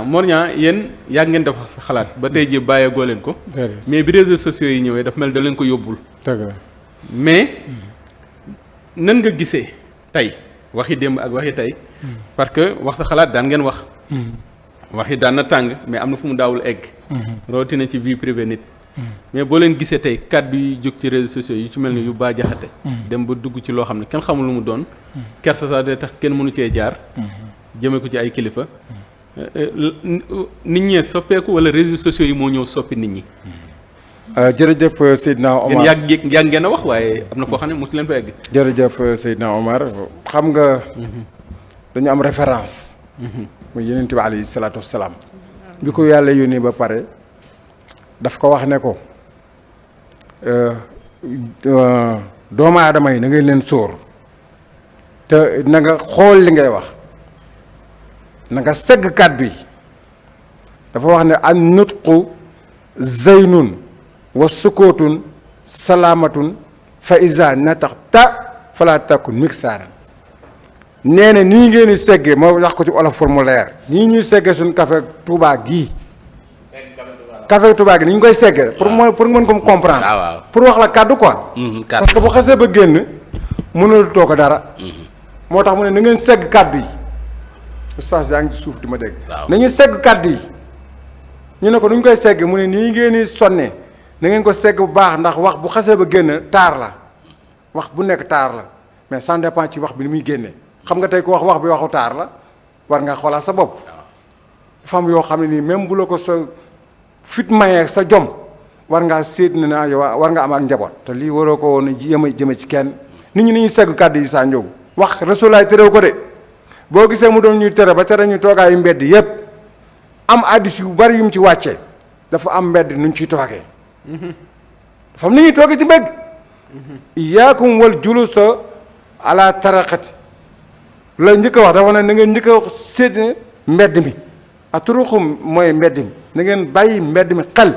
Mor Niang yéen yàgg ngeen def xalaat ba tey ji bàyyeegoo leen ko. mais bi réseaux sociaux yi ñëwee daf mel da leen ko yóbbul. mais nan nga gisee tey waxi démb ak waxi tey. parce que wax sa xalaat daan ngeen wax. waxi daan na tàng mais am na fu mu daawul egg. rawatina ci vie privée nit. mais boo leen gisee tey kàddu yi jóg ci réseaux sociaux yi ci mel ni yu Bah Diakhaté dem ba dugg ci loo xam ne kenn xamul lu mu doon. kersa sax day tax kenn mënu cee jaar. jëmee ko ci ay kilifa. nit ñee soppeeku wala réseaux sociaux yi moo ñëw soppi nit ñi. jërëjëf Seydina Omar yéen yàgg ngeen a wax waaye am na foo xam ne mosu leen fa egg. jërëjëf Seydina Omar xam nga dañu am référence. muy Yonent bi alayhi salaatu wassalaam. bi ko yàlla yónnee ba pare daf ko wax ne ko doomu aadama yi na ngay leen sóor te na nga xool li ngay wax. na nga segg kàddu yi dafa wax ne an nutqu zeynun wa sukootun salaamatun fa isa nataxta fala takun miksaaran nee na nii ngeen di seggee moo wax ko ci olof pour mu leer nii ñuy seggee suñ café Touba gii café Touba gi ni ñu koy seggee pour mën ko comprendre pour wax la kàddu quoi parce que bu xasee ba génn mënul too ko dara moo tax mu ne na ngeen segg kàddu yi Oustaz yaa ngi ci suuf di ma dégg. nañu segg kàddu yi ñu ne ko nu ñu koy segg mu ne nii ngeen di sonne na ngeen ko segg bu baax ndax wax bu xasee ba génn taar la wax bu nekk taar la mais ça dépend ci wax bi ni muy génnee xam nga tey ku wax bi waxu taar la war nga xoolaat sa bopp. dafa am yoo xam ne nii même bu la ko sa fit mayee sa jom war ngaa séet ne naa yow war nga am ak njaboot te lii waroo ko woon jëme ci kenn nit ñi ni ñuy segg kàddu yi saa njóogu wax Rasulaay terew ko de. boo gisee mu doon ñuy tere ba tere ñu toogaayu mbedd yépp am addis yu bari yu mu ci wàcce dafa am mbedd nu ñu ciy toogee dafa am ni ñuy toogee ci mbedd iyaakum wal julusa ala taraqati la njëkk a wax dafa ne na ngeen njëkk a seet mbedd mi a turuxum mooy mbedd mi na ngeen bàyyi mbedd mi xel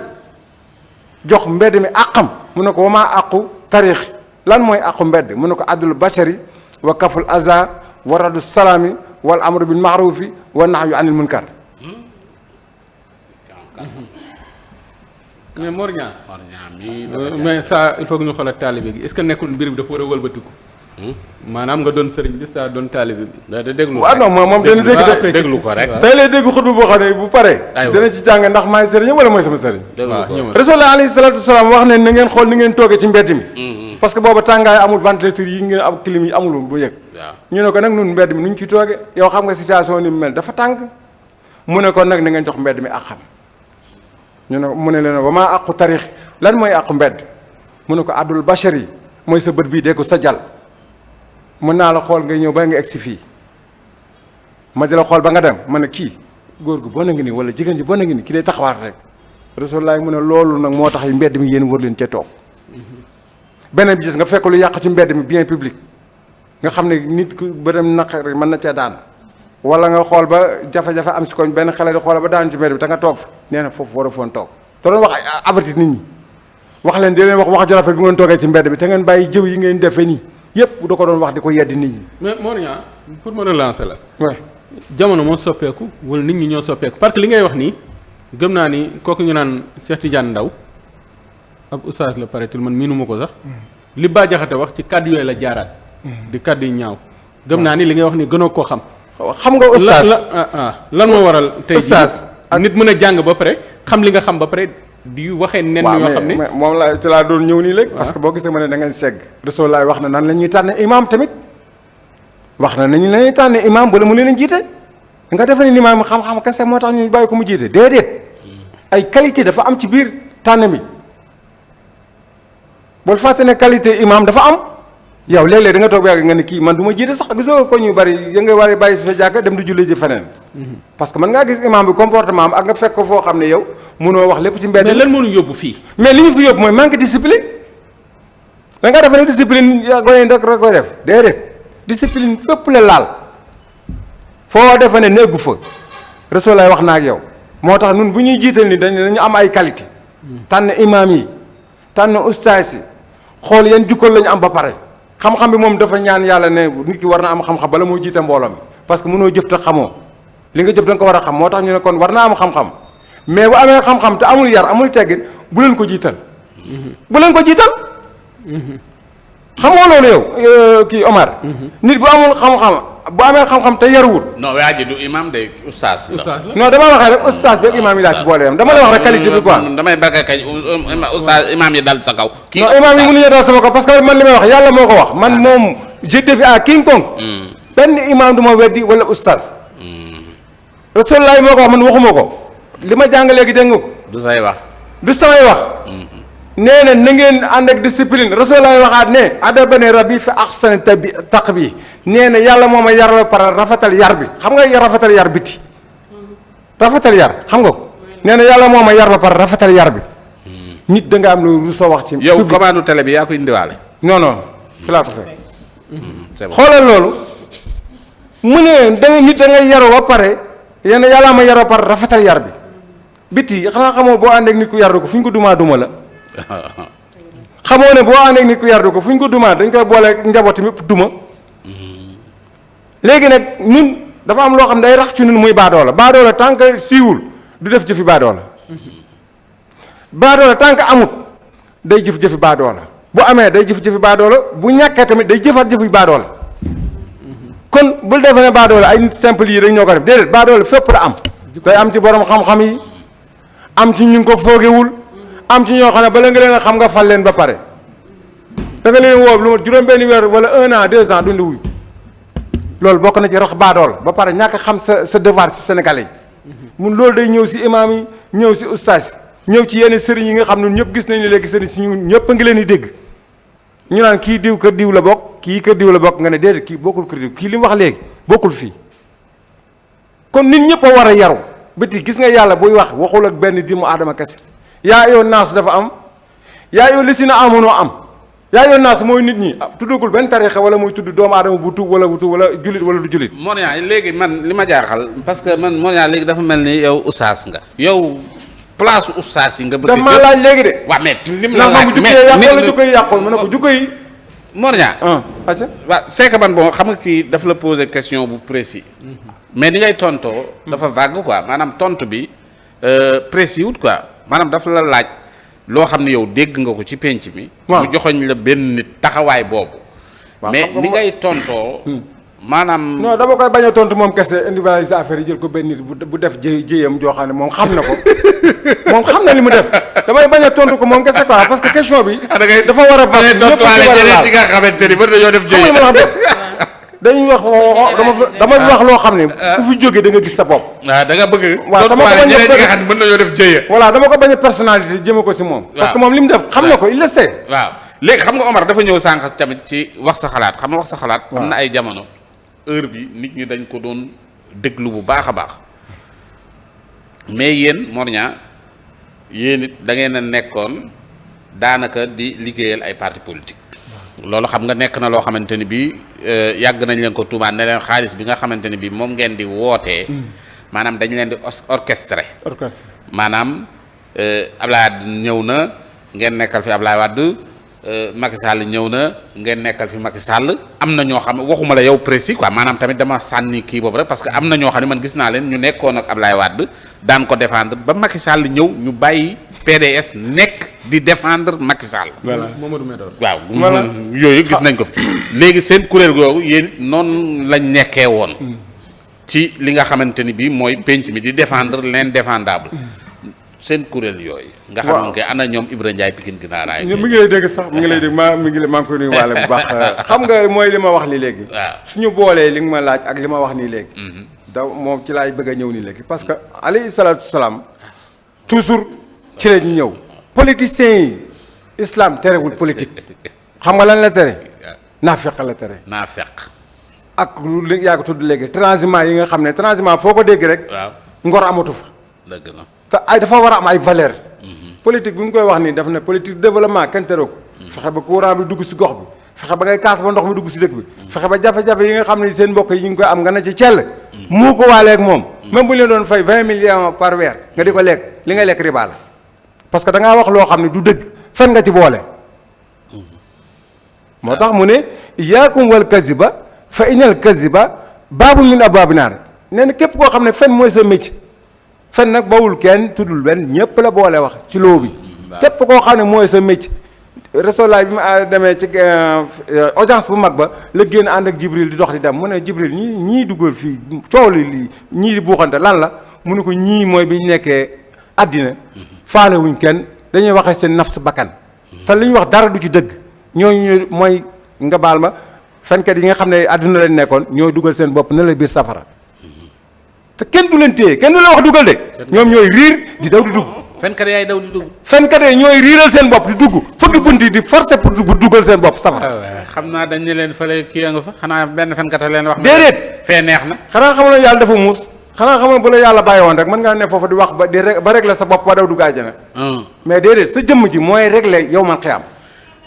jox mbedd mi àqam mu ne ko wamaa àqu tarix lan mooy àqu mbedd mu ne ko addul bashari wa kaful aza wa radu salaami wal amru bil maarufi wa nahyu anil munkar. mais Mor Niang mais ça il faut que ñu xoolal taalibe gi est-ce que nekkul mbir bi dafa war a wëlbatiku. maanaam nga doon sëriñ bi saa doon taalibe bi. da déglu waaw non moom dana déglu ko rek. tey lay dégg xutba boo xam ne bu pare. dana ci jàng ndax maay sëriñ wala mooy sama sëriñ. Rasulullah alayhi salaatu wasalaam wax ne na ngeen xool ni ngeen toogee ci mbedd mi. parce que booba tàngaay amul ventilateur yi ngeen am clim yi amul bu yëg. ñu ne ko nag nun mbedd mi nu ñu ciy toogee yow xam nga situation ni mu mel dafa tàng mu ne ko nag na ngeen jox mbedd mi ak xam ñu ne mu ne leen ba maa àqu tarix lan mooy àqu mbedd mu ne ko addul bachar yi mooy sa bët bii dee ko sa jal mën naa la xool ngay ñëw ba nga egg si fii ma di la xool ba nga dem ma ne kii góor gu bon a ngi nii wala jigéen ji bon a ngi nii ki day taxawaat rek Rasulullah mu ne loolu nag moo tax mbedd mi yéen wër leen cee toog beneen bi gis nga fekk lu yàq ci mbedd mi bien public nga xam ne nit ku bëtam naqari mën na cee daan wala nga xool ba jafe-jafe am si koñ benn xale di xool ba daan ci mbedd bi te nga toog fa nee na foofu war a foon toog te doon wax ay avertir nit ñi wax leen di leen wax ju rafet bu ngeen toogee ci mbedd bi te ngeen bàyyi jëw yi ngeen defee nii yépp da ko doon wax di ko yeddi nit ñi. mais Mor Niang pour ma relancer la. waaw jamono moo soppeeku wala nit ñi ñoo soppeeku parce que li ngay wax nii gëm naa ni kooku ñu naan Cheikh Tidiane Ndaw ab oustaz la paraît-il man miinuma ko sax li Bah Diakhaté wax ci kàddu yooyu la jaaraat. di kàddu yu ñaaw. gëm naa ni li ngay wax ni gënoo koo xam. xam nga oustaz lan moo waral. tey oustaz nit mën a jàng ba pare xam li nga xam ba pare di waxee nen yoo xam ne moom laa ci laa doon ñëw nii léegi. parce que boo gisee ma ne da ngeen segg. Rasulullah wax na nan la ñuy tànn imaam tamit wax na nañu la ñuy tànn imaam bala mu leen jiite nga defe ne imaam xam-xam kese moo tax ñu bàyyi ko mu jiite déedéet ay qualité dafa am ci biir tànn bi bul fàtte ne qualité imaam dafa am. yow léeg-léeg da nga toog ba yàgg nga ne kii man du ma jiite sax gisoo ko ñu bari ya nga war a bàyyi si fa jàkka dem di julli ji feneen. parce que mën ngaa gis imam bi comportement am ak nga fekk ko foo xam ne yow mënoo wax lépp ci mbedd. mais lan moo ñu yóbbu fii. mais li ñu fi yóbbu mooy manque discipline. da nga defe ne discipline yaa rek koy def déedéet discipline fépp la laal foo defe ne neggu fa Rasulullah wax na ak yow moo tax nun bu ñuy jiital ni dañu am ay qualité. tànn imam yi tànn ustaas yi xool yan jukkal la ñu am ba pare. xam-xam bi moom dafa ñaan yàlla ne nit ki war na am xam-xam bala moo jiite mbooloo mi parce que mënoo jëf te xamoo li nga jëf da nga ko war a xam moo tax ñu ne kon war naa am xam-xam mais bu amee xam-xam te amul yar amul teggin bu leen ko jiital. bu leen ko jiital. xamoo loolu yow kii Omar. nit bu amul xam-xam bu amee xam-xam te yaruwul. non waa ji du imam de oustaz la. non dama waxee rek oustaz beeg imam yi laa ci boole yam dama la wax rek qualité bi quoi. damay bëgg kañ oustaz imam yi dal sa kaw. kii non imam yi mënuñu dal sama kaw parce que man li may wax yàlla moo ko wax man moom je défie à quiconque. benn imam du ma weddi wala oustaz. Rasulullah moo ko wax man waxuma ko. li ma jàng léegi dégg nga ko. du say wax. du samay wax. nee na na ngeen ànd ak discipline Rasulullah waxaat ne adabani rabbi fi ahsani taqbi nee na yàlla moo ma yar par rafetal yar bi xam nga rafetal yar biti. rafetal yar xam nga ko. nee na yàlla moo ma yar ba par rafetal yar bi. nit da nga am lu soo wax ci. yow commande télé bi yaa ko indiwaale. non non fi laa ko fekk. c'est bon xoolal loolu mu ne da nit da ngay yaru ba pare yéen yàlla ma yaroo par rafetal yar bi biti xanaa xamoo boo ànd ak nit ku yardu ko fu ñu ko dumaa duma la. xamoo ne boo ànd ak nit ku yardu ko fu ñu ko dumaa dañ koy boole njabooti mépp duma. léegi nag ñun dafa am loo xam ne day rax ci ñun muy baadoola baadoola tant que siiwul du def jëfi baadoola. baadoola tant que amut day jëf-jëfi baadoola bu amee day jëf-jëfi baadoola bu ñàkkee tamit day jëfaat jëfi baadoola. kon bul defee ne baadoola ay nit simple yi rek ñoo ko def déedéet baadoola fépp la am. day am ci borom xam-xam yi am ci ñu ngi ko foogewul am ci ñoo xam ne bala nga leen a xam nga fal leen ba pare da nga leen woo lu ma juróom-benni weer wala 1 an 2 ans duñ la wuyu loolu bokk na ci rax baadoola ba pare ñàkk xam sa devoir ci Sénégalais yi. mun loolu day ñëw si imaam yi ñëw si ustaas yi ñëw ci yenn sëriñ yi nga xam ne ñëpp gis nañu léegi sëriñ si ñun ñëpp a ngi leen di dégg ñu naan kii diw kër diw la bokk kii kër diw la bokk nga ne déedéet kii bokkul kër diw kii li mu wax léegi bokkul fii kon nit ñëpp a war a yaru bëti gis nga yàlla buy wax waxul ak benn dimu aadama kese yaa yoon naas dafa am yaa yoon li si na amonoo am yaa yoon naas mooy nit ñi tuddagul benn tarixa wala muy tudd doomu aadama bu tuub wala julit wala du julit. Monia léegi man li ma jaaxal parce que man Monia léegi dafa mel ni yow oustaz nga. yow place oustaz yi nga bëgg. daf maa laaj léegi de. waaw mais lim la laaj mais jukko yi yàqul mu ne ko jukko yi. Monia. acca waaw c'est que man bon xam nga kii daf la poser question bu précis. mais ni ngay tontoo. dafa vague quoi maanaam tontu bi précis wut quoi maanaam dafa la laaj loo xam ne yow dégg nga ko ci penc mi. waaw mu joxoñ la benn nit taxawaay boobu. mais ni ngay tontoo. maanaam. non dama koy bañ a tontu moom kese individualiser affaire yi jël ko benn nit bu def jëyam joo xam ne moom xam na ko moom xam na li mu def damay bañ a tontu ko moom kese quoi parce que question bi. dafa war a baax ñëpp ci nga xamante ni bari dañoo def jëye. dañuy wax dama wax loo xam ne ku fi jógee da nga gis sa bopp. waaw da nga bëgg. waaw dama ko bañ a nga xam ne mën nañoo def jëye. voilà dama ko bañ a personnalité jëme ko si moom. parce que moom li mu def xam na ko il le sait. waaw léegi xam nga Omar dafa ñëw sànq tamit ci wax sa xalaat xam nga wax sa xalaat. am na ay jamono heure bi nit ñi dañ ko doon déglu bu baax a baax mais yéen Monia yéen it da ngeen a nekkoon daanaka di liggéeyal ay parti politique loolu xam nga nekk na loo xamante ni bii yàgg nañ leen ko tuumaan ne leen xaalis bi nga xamante ni bii moom ngeen di wootee maanaam dañ leen di orchestré maanaam Ablaye Wade ñëw na ngeen nekkal fi Ablaye Wade Macky Sall ñëw na ngeen nekkal fi Macky Sall am na ñoo xam ne waxuma la yow précis quoi maanaam tamit dama sànni kii boobu rek parce que am na ñoo xam ne man gis naa leen ñu nekkoon ak Ablaye Wade daan ko défendre ba Macky Sall ñëw ñu bàyyi PDS nekk di défendre Macky Sall. voilà Mamadou Médor. waaw yooyu gis nañ ko fi léegi seen kuréel googu yéen noonu lañ nekkee woon. ci li nga xamante ni bii mooy penc mi di défendre l'indéfendable. seen kuréel yooyu. nga xam ne ana ñoom Ibra Ndiaye Pikine Ginnaaraay. mi ngi lay dégg sax mi ngi lay dégg maa ngi koy nuyuwaale bu baax xam nga mooy li ma wax nii léegi. waaw suñu boolee li nga ma laaj ak li ma wax nii léegi. da moom ci laay bëgg a ñëw nii léegi parce que alayhi salaatu salaam toujours ci la ñu ñëw. politiciens yi islam terewul politique xam nga lan la tere. naafeq la tere. naafeq. ak lu yaa ko tudd léegi transhumance yi nga xam ne transhumance foo ko dégg rek. waaw ngor amatu fa. dëgg la. te ay dafa war a am ay valeur politique bi mu koy wax nii daf ne politique de développement kenn teroo ko fexe ba courant bi dugg si gox bi fexe ba ngay kaas ba ndox mi dugg si dëkk bi fexe ba jafe-jafe yi nga xam ne seen mbokk yi ñu ngi koy am nga ne ci cell mu ko waaleeg moom même bu ñu leen doon fay 20 millions par weer nga di ko lekk li nga lekk riba la parce que da ngaa wax loo xam ne du dëgg fen nga ci boole moo tax mu ne iyaakum wal kaziba fa inal kaziba baabu min abwaabi naar nee na képp koo xam ne fen mooy sa métier fen nag bawul kenn tuddul benn ñëpp la boole wax ci loo bi képp koo xam ne mooy sa métier Rasulullah bi ma demee ci audience bu mag ba la génn ànd ak Jibril di dox di dem mu ne Jibril ñii duggal fii coow li ñii di buuxante lan la mu ne ko ñii mooy bi ñu nekkee àddina faale wuñ kenn dañuy waxee seen naf sa bakkan te li ñu wax dara du ci dëgg ñooñu mooy nga baal ma fenkat yi nga xam ne àdduna lañ nekkoon ñooy dugal seen bopp ne la biir safara te kenn du leen téye kenn du la wax dugal de ñoom ñooy riir di daw di dugg fenkat yaay daw di dugg fenkat yi ñooy riiral seen bopp di dugg fëgg bunt yi di forcer pour dugal seen bopp safara xam naa dañ ne leen fële kii a nga fa xanaa benn fenkat a leen wax déedéet fee neex na xanaa xamal ne yàlla dafa muus xanaa xamal ne bu la yàlla bàyyi woon rek mën ngaa ne foofu di wax ba régler sa bopp ba daw dugg àjjana mais déedéet sa jëmm ji mooy régler yow man xiyam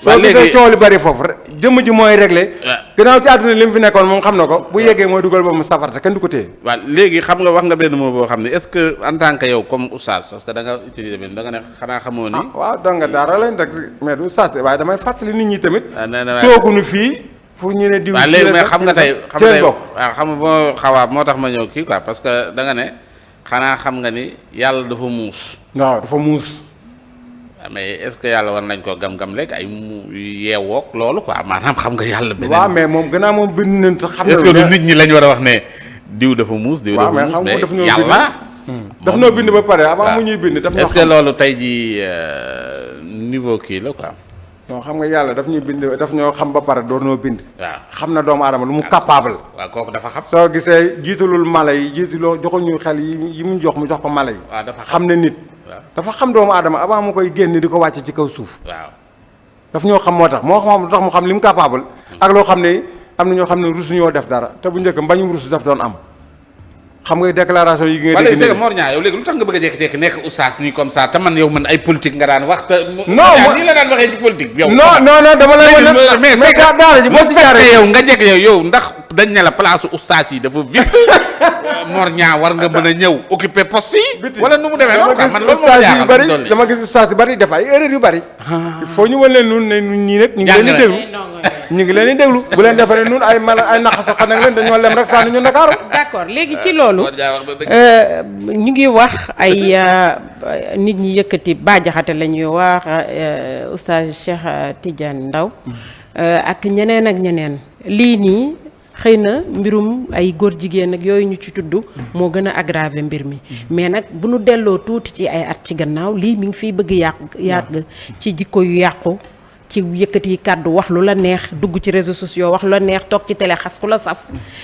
soo gisee coow li bari foofu rek jëmm ji mooy réglé gannaaw ci àdduna li mu fi nekkoon moom xam na ko bu yeggee mooy dugal ba mu safara te kenn du ko téye waaw léegi xam nga wax nga benn mot boo xam ne est-ce que en tant que yow comme oustaz parce que da nga utiliser benn da nga ne xanaa xamoo ni waaw donc nga daara lañ rek mais du oustaz waaye damay fàttali nit ñi tamit tooguñu fii fu ñu ne diw waaw léegi mais xam nga tey waaw xam nga moo xawaa moo tax ma ñëw kii quoi parce que da nga ne xanaa xam nga ni yàlla dafa muus waaw dafa muus mais est-ce que yàlla war nañ koo gam-gam léegi ay mu yeewoog loolu quoi maanaam xam nga yàlla beneen waaw mais moom gannaaw moom bind nañ te xam est-ce que du nit ñi lañ war a wax ne diw dafa muus diw dafa muus mais yàlla daf noo bind ba pare avant mu ñuy bind daf est-ce que loolu tey ji niveau kii la quoi non xam nga yàlla daf ñuy bind daf ñoo xam ba pare door noo bind waaw xam na doomu aadama lu mu capable waaw kooku dafa xam soo gisee jiitalul mala yi jiitaloo joxuñu xel yi mu jox ko mala yi waaw dafa xam ne nit dafa xam doomu aadama avant mu koy génn di ko wàcc ci kaw suuf waaw daf ñoo xam moo tax lu tax mu xam li mu capable ak loo xam ne am na ñoo xam ne rusu ñoo def dara te bu njëkk mbañum rusu daf doon am xam nga déclaration yi nga dégg c'est Mor Niang yow léegi lu tax nga bëgg a jékki-jékki nekk oustaz nii comme ça te man yow man ay politique nga daan wax te nii la daan waxee ci politique yow non dama lay wan mais daara ji boo ci jaaree yow nga jekk yow ndax dañ ne la place oustaz yi dafa vide Mor Niang war nga mën a ñëw occuper poste yi wala nu mu demee noonu quoi man loolu moo jaaxal bari dama gis oustaz yu bari def ay erreur yu bari il faut ñu wan leen nun ne nun ñii nag ñu ngi leen di déglu ñu ngi leen di déglu bu leen defaree nun ay mala ay naqasa xanaa leen dañoo lem rek sànni ñu Ndakaaru d'accord léegi ci loolu ñu ngi wax ay nit ñi yëkkati Bah Diakhaté la ñuy wax oustaz Cheikh Tidiane Ndao ak ñeneen lii nii xëy na mbirum ay góor jigéen ak yooyu ñu ci tudd moo gën a aggraver mbir mi mais nag bu nu delloo tuuti ci ay at ci gannaaw lii mi ngi fiy bëgg yàgg ci jikko yu yàqu ci yëkkati kàddu wax lu la neex dugg ci réseaux sociaux wax lu la neex toog ci télé xas ku la saf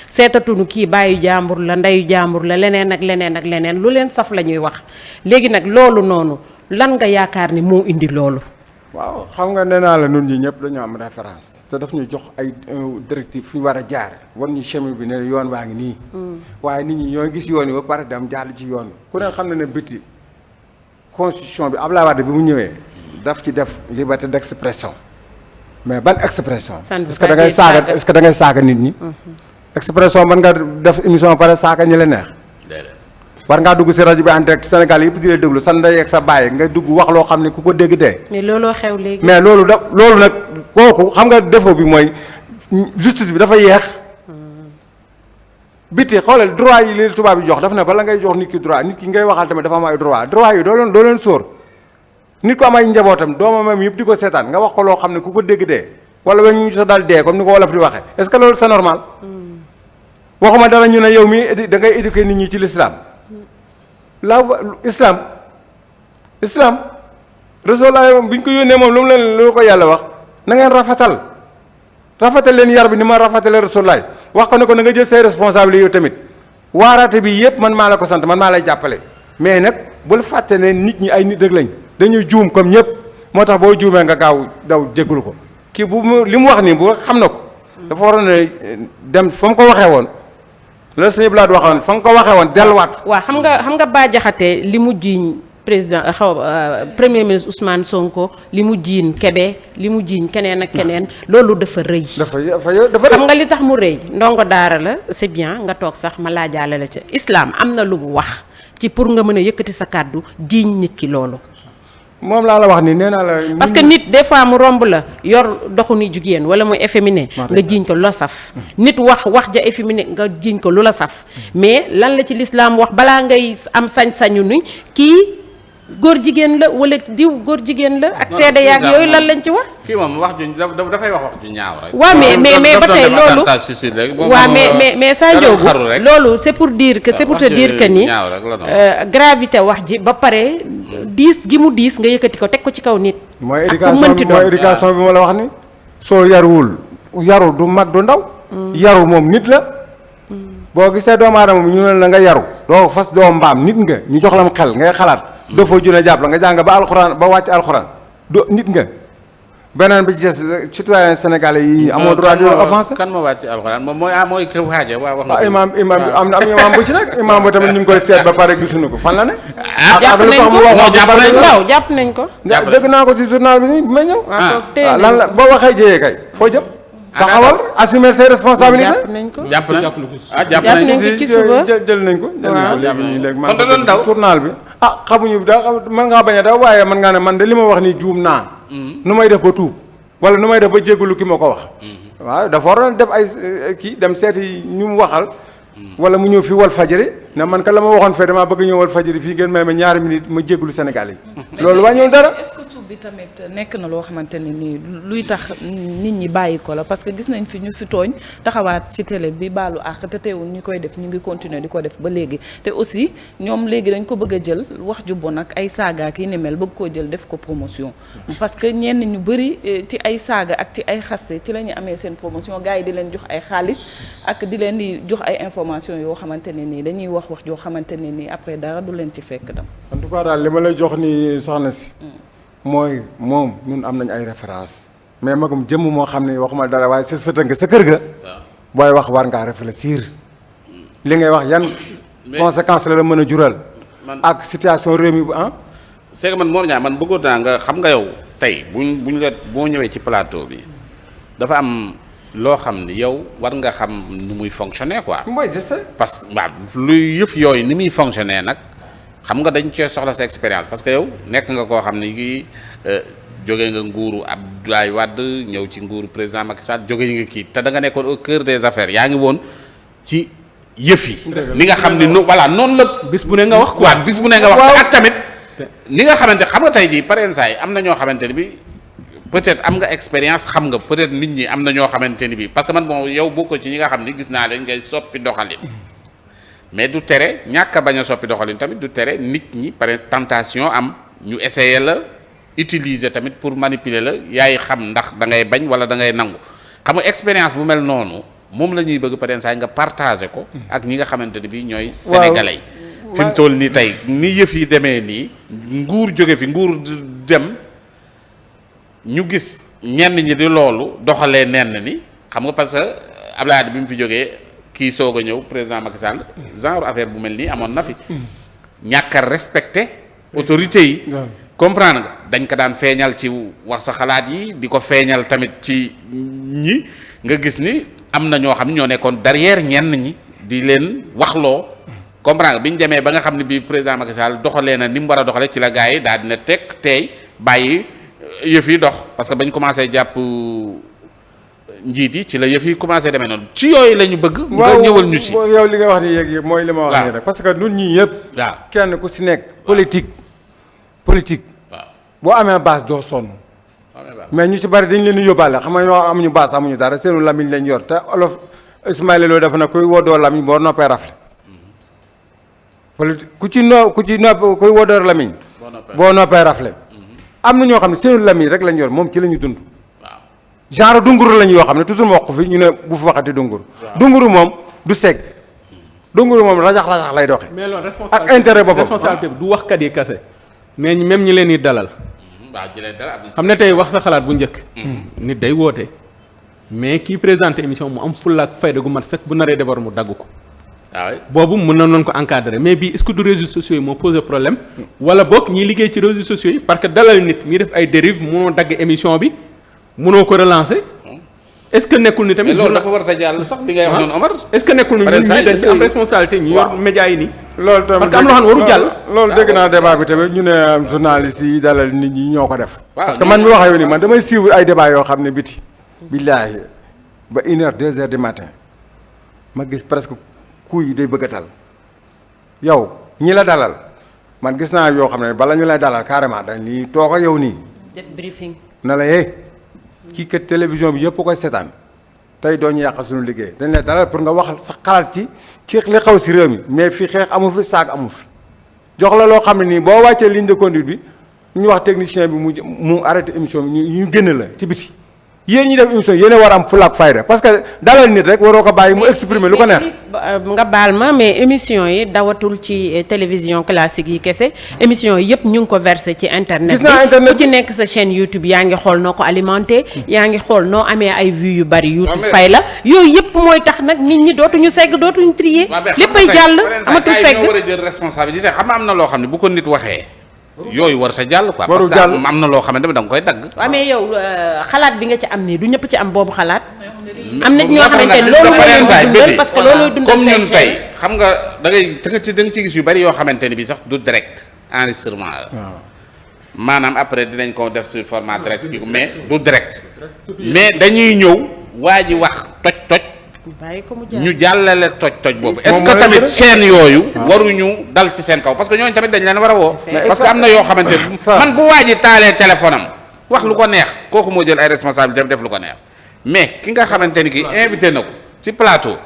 seetatunu kii bàyyi jàmbur la ndeyu jàmbur la leneen ak leneen lu leen saf la ñuy wax léegi nag loolu noonu lan nga yaakaar ni moo indi loolu waaw xam nga nee naa la nun ñi ñëpp dañoo am référence te daf ñu jox ay directive fu ñu war a jaar wan ñu chemin bi ne yoon waa ngi nii waaye nit ñi ñoo gis yoon yi ba pare dem jàll ci yoon ku ne xam ne biti constitution bi Abdoulaye Wade bi mu ñëwee daf ci def liberté d'expression mais ban expression est-ce que da ngay saaga est-ce que da ngay saaga nit ñi expression ban nga def émission pare saaga ñi la neex war ngaa dugg si rajo bi en direct Sénégal yëpp di la déglu sa ndey ak sa baay nga dugg wax loo xam ne ku ko dégg dee. mais looloo xew léegi. mais loolu nag kooku xam nga défaut bi mooy justice bi dafa yeex. biti xoolal droit yi li tubaab yi jox daf ne bala ngay jox nit ki droit nit ki ngay waxal tamit dafa am ay droit yi doo leen sóor nit ko am ay njabootam doomam yëpp di ko seetaan nga wax ko loo xam ne ku ko dégg dee wala wenn ñu sa dal dee comme ni ko wolof di waxee est-ce que loolu c'est normal. waxuma dara ñu ne yow mi da ngay éduquer nit ñi ci l'islam islam Rasulullah bi ñu ko yónnee moom lu ko yàlla wax na ngeen rafetal leen yar bi ni ma rafetale Rasulullah wax ko ne ko na nga jël say responsabilités yow tamit waaraate bi yëpp man maa la ko sant man maa lay jàppale mais nag bul fàtte ne nit ñi ay nit rek lañ dañuy juum comme ñëpp moo tax boo juumee nga gaaw daw jégalu ko kii li mu wax nii bu xam na ko dafa waroon ne dem fa mu ko waxee woon la sëñ Blade waxoon fa nga ko waxee woon delluwaat. waaw xam nga Bah Diakhaté li mu jiiñ président premier ministre Ousmane Sonko li mu jiiñ Kébé li mu jiiñ keneen ak keneen loolu dafa rëy. dafa xam nga li tax mu rëy ndongo daara la c'est bien nga toog sax ma laajaale la ca islam am na lu mu wax ci pour nga mën a yëkkati sa kàddu jiiñ nit ki loolu. moom laa la wax ni nee naa la. parce que nit des fois mu romb la yor doxu ni jigéen wala muy efféminé nga jiiñ ko lu la saf. nit wax ja efféminé nga jiiñ ko lu la saf. mais lan la ci lislaam wax balaa ngay am sañ-sañu ni kii góor jigéen la wala diw góor jigéen la. ak seede yaag yooyu lan lañ ci wax. kii moom wax ju dafay wax ju ñaaw rek. waaw mais ba tey loolu waaw mais Sa Ndiogou loolu c'est pour dire que c'est pour te dire que ni gravité wax ji ba pare diis gi mu diis nga yëkkati ko teg ko ci kaw nit. mooy éducation bi ma la wax ni soo yaru du mag du ndaw. yaru moom nit la. boo gisee doomu aadama ñu ne la nga yaru. doo fas doo mbaam nit nga ñu jox la xel ngay xalaat. doo fa junne jàpp la nga jàng ba alxuraan ba wàcc alxuraan do nit nga beneen bi ci des citoyen sénégalais yi amoo droit de offense. kan moo wàcc alxuraan moom mooy kër waaja waaw wax na. imaam am na imaam bu ci nag imaam ba tamit ñu ngi koy seet ba pare gisuñu ko fan la ne. jàpp nañ ko. dégg naa ko ci journal bi nii ma ñëw. waaw lan la boo waxee jëyee kay foo jëm. taxawal assumer ses responsabilités. jàpp nañ ko ci suba jël nañ ko. léegi nii léegi kon da doon daw journal bi. xamuñu da mën ngaa bañ a daw waaye mën ngaa ne man de li ma wax nii juum naa. nu may def ba tuub wala nu may def ba jéggalu ki ma ko wax. waaw dafa waroon def ay kii dem seeti ñu mu waxal. wala mu ñëw fi wal fajiri ne man ka la ma waxoon fee damaa bëgg ñëw wal fajiri fii ngeen may ma ñaari minutes ma jéggalu Sénégal yi. loolu wàññiwul dara. bi tamit nekk na loo xamante ne nii luy tax nit ñi bàyyi ko la parce que gis nañ fi ñu fi tooñ taxawaat ci télé bi baalu àq te teewul ñu koy def ñu ngi continuer di ko def ba léegi te aussi ñoom léegi dañ ko bëgg a jël wax ju bon ak ay saaga ak yi ni mel bëgg koo jël def ko promotion parce que ñenn ñu bëri ci ay saaga ak ci ay xaste ci la ñu amee seen promotion gars yi di leen jox ay xaalis ak di leen di jox ay information yoo xamante ne nii dañuy wax joo xamante ne nii après dara du leen ci fekk dam en tout cas daal li ma lay jox ni soxna si mooy moom ñun am nañ ay référence mais magum jëmm moo xam ne waxuma dara waaye sa fëta nga sa kër ga booy wax war ngaa réfléchir li ngay wax yan conséquence la mën a jural ak situation réew mi bu c'est que man Mor Niang man bëggoon naa nga xam nga yow tey buñ la boo ñëwee ci plateau bi dafa am loo xam ni yow war nga xam nu muy fonctionner quoi mooy je sais parce que waaw luy yëf yooyu ni muy fonctionner nag xam nga dañ cee soxla sa expérience parce que yow nekk nga koo xam ni kii jóge nga nguuru Abdoulaye Wade ñëw ci nguuru président Macky Sall jóge nga kii te da nga nekkoon au cœur des affaires yaa ngi woon ci yëf yi. li nga xam ni voilà noonu la. bis bu ne nga wax quoi bis bu ne nga wax ak tamit. li nga xamante xam nga tey jii pareen saa yi am na ñoo xamante ni bi peut-être am nga expérience xam nga peut-être nit ñi am na ñoo xamante ni bi parce que man bon yow bokk ci ñi nga xam ni gis naa leen ngay soppi doxalin. mais du tere ñàkk a bañ a soppi doxalin tamit du tere nit ñi par tentation am ñu essayer la utiliser tamit pour manipuler la yaay xam ndax da ngay bañ wala da ngay nangu xam nga expérience bu mel noonu moom la ñuy bëgg peut-être saa nga partager ko ak ñi nga xamante ni bii ñooy sénégalais yi fi mu toll nii tey ni yëf yi demee nii nguur jóge fi nguur dem ñu gis ñenn ñi di loolu doxalee nenn ni xam nga parce que Abdoulaye Wade bi mu fi jógee kii soog a ñëw président Macky Sall genre affaire bu mel nii amoon na fi ñàkk a respecté autorités yi comprendre nga dañ ko daan feeñal ci wax sa xalaat yi di ko feeñal tamit ci ñi nga gis ni am na ñoo xam ñoo nekkoon derrière ñenn ñi di leen waxloo comprendre nga bi ñu demee ba nga xam ne bii président Macky Sall doxalee na ni mu war a doxalee ci la gars yi daal dina teg tey bàyyi yëf yi dox parce que bañ commencé jàpp njiit yi ci la yëf yi commencé demee noonu ci yooyu la ñu bëgg. nga ñëwal ñu ci yow li nga wax ni yéeg mooy li ma wax nii rek parce que ñun ñii yëpp. waaw kenn ku si nekk. politique. waaw boo amee base doo sonn. mais ñu ci bari dañ leen di yóbbaale xam nga ñoo amuñu base amuñu dara seenu lamiñ lañ yor te olof Ismaïla Lo dafa na kuy woddoo lamiñ boo noppee rafle. politique ku ci kuy woddoo lamiñ. boo noppee rafle. am na ñoo xam ne seenu lamiñ rek lañ yor moom ci la ñu dund. genre dunguru lañ yoo xam ne toujours ma wax ko fi ñu ne bu fi waxati dunguru. dunguru moom du segg. dunguru moom rajax lay doxe mais loolu ak intérêt boppam responsabilité bi du waxkat yi kase mais même ñi leen di dalal. waaw jëlee dara xam ne tey wax sa xalaat bu njëkk. nit day woote. mais kii présenté émission mu am fulla ak fayda gu mat sëkk bu naree defar mu dagg ko. waaw boobu mën na noonu ko encadrer mais bii est-ce que du réseaux sociaux yi moo posé problème. wala boog ñiy liggéey ci réseaux sociaux yi parce que dalal nit ñi def ay dérive munoo dagg émission bi. mënoo ko relancer est-ce que nekkul ni tamit. loolu dafa war a jàll sax li ngay wax noonu Omar. est-ce que nekkul ni ñun ñii dañ ci am responsabilité ñu yor média yi nii. loolu tamit parce que am na loo xam ne waru jàll. loolu dégg naa débat bi tamit ñu ne journaliste yi dalal nit ñi ñoo ko def. waaw parce que man mi wax yow nii man damay suivre ay débat yoo xam ne biti. billaahi ba 1h 2h du matin ma gis presque kuy yi day bëgg a dal yow ñi la dalal man gis naa yoo xam ne bala ñu lay dalal carrément dañ nii toog ak yow nii. def briefing. na la kii kat télévision bi yëpp koy seetaan tey doo ñu yàqal suñu liggéey dañ lay dalal pour nga wax sa xalaat ci li xaw si réew mi mais fii xeex amu fi saag amu fi jox la loo xam ne nii boo wàccee ligne de conduite bi ñu wax technicien bi mu arrêté émission bi ñu génn la ci biti yéen ñi def émission yéen a war a am fulla ak fayda parce que dalal nit rek waroo ko bàyyi mu exprimer lu ko neex. nga baal ma mais émission yi dawatul ci télévision classique yi kese émission yi yëpp ñu ngi ko versé ci internet. gis naa internet ku ci nekk sa chaîne YouTube yaa ngi xool noo ko alimenté. yaa ngi xool noo amee ay vues yu bari. YouTube fay la yooyu yëpp mooy tax nag nit ñi dootuñu segg dootuñu trier. léppay jàll amatul segg war a jël responsabilité xam nga am na loo xam ne bu ko nit waxee. yooyu war ta jàll quoi. warul parce jàll que am na loo xamante ne da nga koy dagg. waaw mais yow xalaat bi nga ci am nii du ñëpp ci am boobu xalaat. am na ñoo xamante ne loolu mooy dundal parce que loolu dundal comme ñun tey xam nga da nga ci gis yu bari yoo xamante ne bi sax du direct enregistrement la. maanaam après dinañ ko def sur format direct bi mais du direct. mais dañuy ñëw waa ji wax toj. bàyyi ko mu ñu jàllale toj boobu est-ce que tamit chaîne yooyu waruñu dal ci seen kaw parce que ñooñu tamit dañ leen war a woo parce que am na yoo xamante man bu waa ji taalee téléphone am wax lu ko neex kooku moo jël ay responsabilité def lu ko neex mais ki nga xamante ni ki invité na ko ci plateau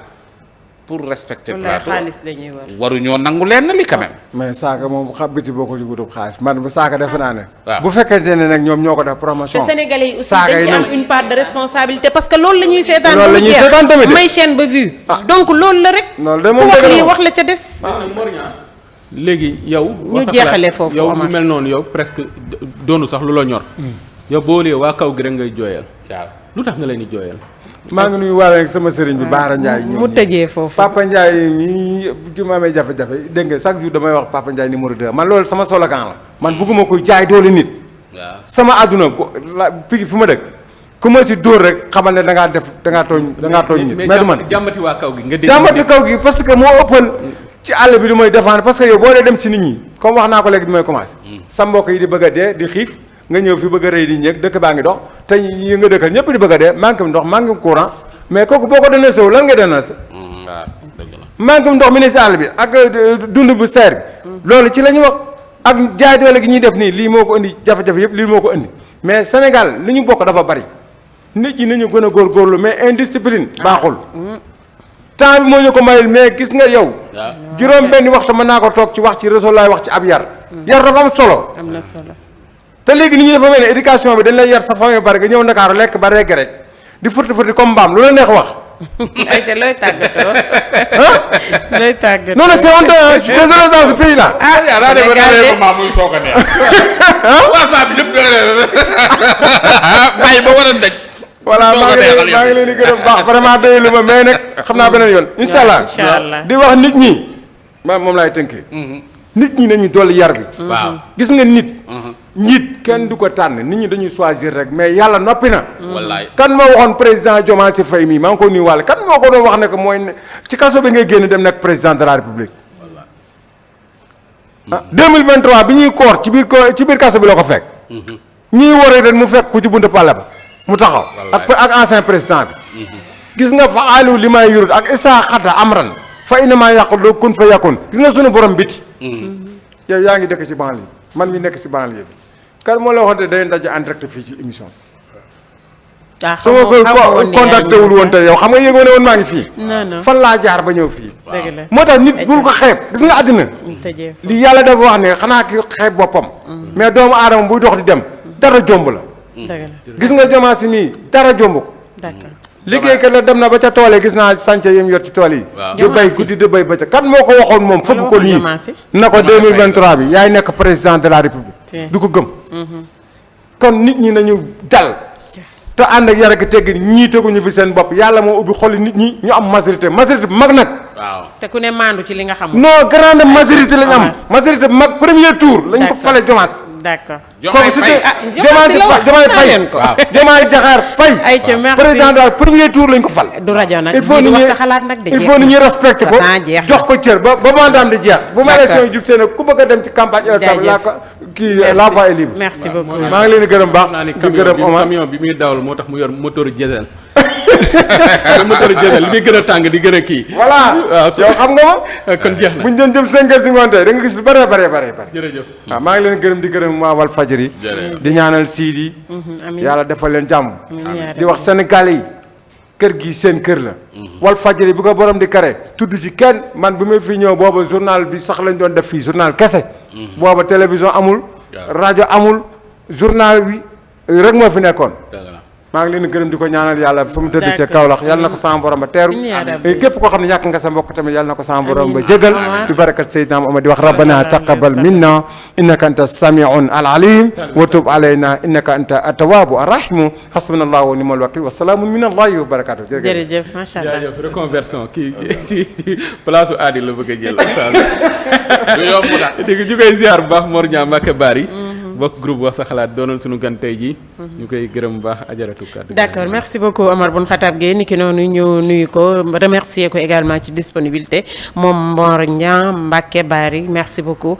pour respecter plateau xaalis lañuy war waruñoo nangu leen li quand même. mais saaka moom biti boo ko ci wutub xaalis man saaka defe naa ne. waaw bu fekkente ne nag ñoom ñoo ko def promotion. te Sénégalais yi aussi saaka dañ ci am une part de responsabilité parce que loolu la ñuy seetaan. loolu la ñuy seetaan tamit may chaîne ba vue. donc loolu la rek. loolu de moom wax dëgg lii la wax la ca des. léegi yow. ñu jeexalee foofu yow Omar lu mel noonu yow presque doonu sax lu la ñor. yow boo lee waa kaw gi rek ngay jooyal. waaw lu tax nga leen di jooyal. maa ngi nuyu waale sama sëriñ bi Baara Ndiaye. mu tëjee foofu Papa Ndiaye mii ju ma amee jafe-jafe dégg nga chaque jour damay wax Papa Ndiaye numéro 2 man loolu sama slogan la man bugguma koy jaay doole nit. waaw sama àdduna pigi fu ma dëkk ku ma si dóor rek xamal ne da ngaa tooñ nit. mais du man jàmbati waa kaw gi nga dégg. jàmbati kaw gi parce que moo ëppal ci àll bi du may défendre parce que yow boo dee dem ci nit ñi comme wax naa ko léegi bi may commencé. sa mbokk yi di bëgg a dee di xiif nga ñëw fi bëgg a rëy di ñëg dëkk baa ngi dox te yi nga dëkkal ñëpp di bëgg a dee manque ndox manque courant mais kooku boo ko dénoncé wu lan nga dénoncé. waaw dëgg la. manque ndox mi ne si àll bi ak dund bu seer bi loolu ci la ñu wax ak jaay doole gi ñuy def nii lii moo ko indi jafe-jafe yëpp lii moo ko indi mais Sénégal li ñu bokk dafa bari nit ñi nañu gën a góorgóorlu mais indiscipline baaxul temps bi moo ñu ko mayul mais gis nga yow juróom benn waxtu mën naa ko toog ci wax ci réseau laay wax ci ab yar dafa am solo am na solo te léegi nit ñi dafa mel ne éducation bi dañ lay yar sa famille bari nga ñëw Ndakaaru lekk ba regg rek di furti comme mbaam lu la neex wax ayca looy tàggatoo. looy tàggatoo non non c'est honteux je suis désolé dans ce pays là. ah yaa daa def ba maa muy soog a neex. waaw bi yëpp bàyyi ba war a daj. voilà maa ngi leen di gërëm baax vraiment doyul ma mais nag xam naa beneen yoon. incha allah di wax nit ñi. moom laay tënkee. nit ñi nañu dolli yar bi. waaw gis nga nit. njiit kenn du ko tànn nit ñi dañuy choisir rek mais yàlla noppi na. wallaay kan moo waxoon président Diomaye Faye mii maa ngi ko nuyuwaale kan moo ko doon wax ne que mooy ci kaso bi ngay génn dem nekk président de la république. ah 2023 bi ñuy koor ci biir kaso bi la ko fekk. ñuy waree ren mu fekk ku ci buntu pale ba mu taxaw. ak ancien président bi. gis nga fa alu li may yurut ak Issa Xata Amran fa inamaa yàqul doo kun fa yàqun gis nga sunu borom biti. yow yaa ngi dëkk ci banlieue man mi nekk ci banlieue bi. kan moo la waxoon day ndaje en direct fii ci émission bi. su ma koy contacté wul woon tey yow xam nga yëgoo ne woon maa ngi fii. fan laa jaar ba ñëw fii. moo tax nit bul ko xeeb gis nga àddina. li yàlla dafa wax ne xanaa ki xeeb boppam. mais doomu aadama buy dox di dem dara jomb la. gis nga Diomaye si mii dara jomb ko. liggéeykat la dem na ba ca tool yi gis naa sànce yi mu yor ci tool yi. di bay guddi di bay bëccëg kan moo ko waxoon moom fëgg ko nii na ko 2023 bi yaay nekk président de la république. du ko gëm. kon nit ñi nañu dal. te ànd ak yar ak tegg ñii teguñu fi seen bopp yàlla moo ubbi xoli nit ñi ñu am majorité bu mag nag. waaw te ku ne maandu ci li nga xam. non grande majorité lañ am. majorité bu mag premier tour lañ ko fale Diomaye. d'accord. Diomaye Faye Diomaye Diakhar Faye. ayca merci président daal premier tour lañ ko fal. du rajo nag il faut ñu nit wax ñi sa xalaat nag de il faut nit ñi respecté ko jox ko cër ba mandaam di jeex. bu ma élection yi jub see nag ku bëgg a dem ci campagne électorale la la voie est libre. merci beaucoup maa ngi leen di gërëm baax di gërëm Omar camion bi muy dawal moo tax mu yor moteur diesel. moteur diesel li muy gën a tàng di gën a kii. voilà yow xam nga ma. kon jeex na buñ doon jëm 5 heures di ngoon tey da nga gis lu bëree bëree. jërëjëf. waaw maa ngi leen gërëm di gërëm waa Walfadjri di ñaanal Sidi. yàlla defal leen jàmm. di wax Sénégalais yi kër gi seen kër la. Walfadjri bu ko borom di kare tudd ci kenn man bi may fi ñëw booba journal bi sax lañ doon def fii journal kese. booba télévision amul. rajo amul journal bi rek moo fi nekkoon. maa ngi leen di gërëm di ko ñaanal yàlla fa mu tëdd ca Kaolack yàlla na ko sama borom ba teeru képp koo xam ne ñàkk nga sa mbokk tamit yàlla na ko sama borom ba jégal bi barakat Seydina Muhammad di wax rabbana taqabbal minna innaka anta samiun al alim wa tub alayna innaka anta atawabu arrahimu hasbunallahu wa ni'mal wakil wa salaamun min allahi wa barakatuh jërëjëf macha allah jaajëf reconversion kii ci place Adi la bëgg a jël du yomb daal ñu koy ziar bu baax Mor Niang Mbacké Bari bokk groupe wax sa xalaat doonoon suñu gan tey ji ñu koy gërëm bu baax ajaratu kàddu. d'accord merci beaucoup Omar Bun Khatab Gueye ni ki noonu ñu nuyu ko remercier ko également ci disponibilité moom Mor Niang Mbacké Bari merci beaucoup